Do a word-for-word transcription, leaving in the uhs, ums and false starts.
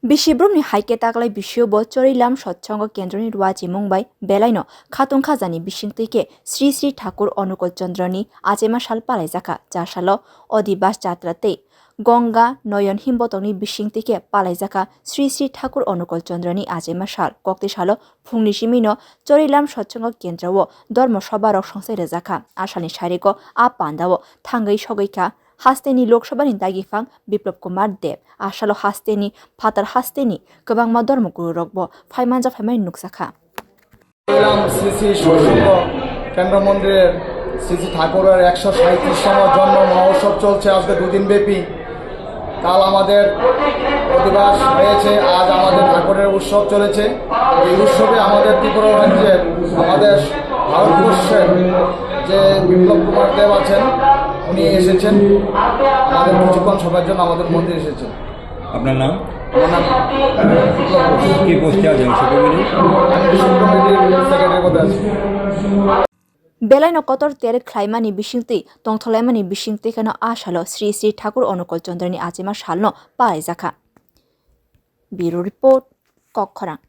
Bisi brumni hai khe taklai bisio bo Chorilam Sotsongo Kendroni ruachimung bai belaino khatung khajani bisingtwi khe Sri Sri Thakur Onukul Chandra ni achaima sal palaijakha. Cha salo Odibas Jatra tei Ganga Noyon Himbotokni bisingtwi khe palaijakha Sri Sri Thakur Onukul Chandra ni achaima sal. Kokti salo phungni simino Chorilam Sotsongo Kendra o Dharma Sabha rok songchai rwjakha. A salni sariko a pandao thangwi sogwi kha hasteni Lok Sabha ni dagi phang Biplab Kumar Deb. A salo hasteni phatar hasteni kwbangma Dharma Guru rok bo phaimanjak phaimani nukjakha. এলাম শ্রী শ্রী সৎসঙ্গ কেন্দ্র মন্দিরের শ্রী শ্রী ঠাকুরের একশো সাঁইত্রিশতম জন্ম মহোৎসব চলছে আজকে দুদিন ব্যাপী। কাল আমাদের অধিবাস হয়েছে, আজ আমাদের ঠাকুরের উৎসব চলেছে। এই উৎসবে আমাদের ত্রিপুরা রাজ্যের, আমাদের ভারতবর্ষের যে বিপ্লব কুমার দেব আছেন, উনি এসেছেন আমাদের কিছুক্ষণ সময়ের জন্য আমাদের মন্দিরে এসেছেন। আপনার নাম? আমার নাম বিপ্লব ঘোষ। কি পোস্টে আছেন, সেক্রেটারি? আমি বিষ্ণু কমিটির সেক্রেটারি পদে আছি। Belaino kotor tere khlaimani bisingtwi tongtholaimani bisingtwi kheno a salo Sri Sri Thakur Onukul Chandrani achaima salno palaijakha. Bureau Report, Kokkhorang.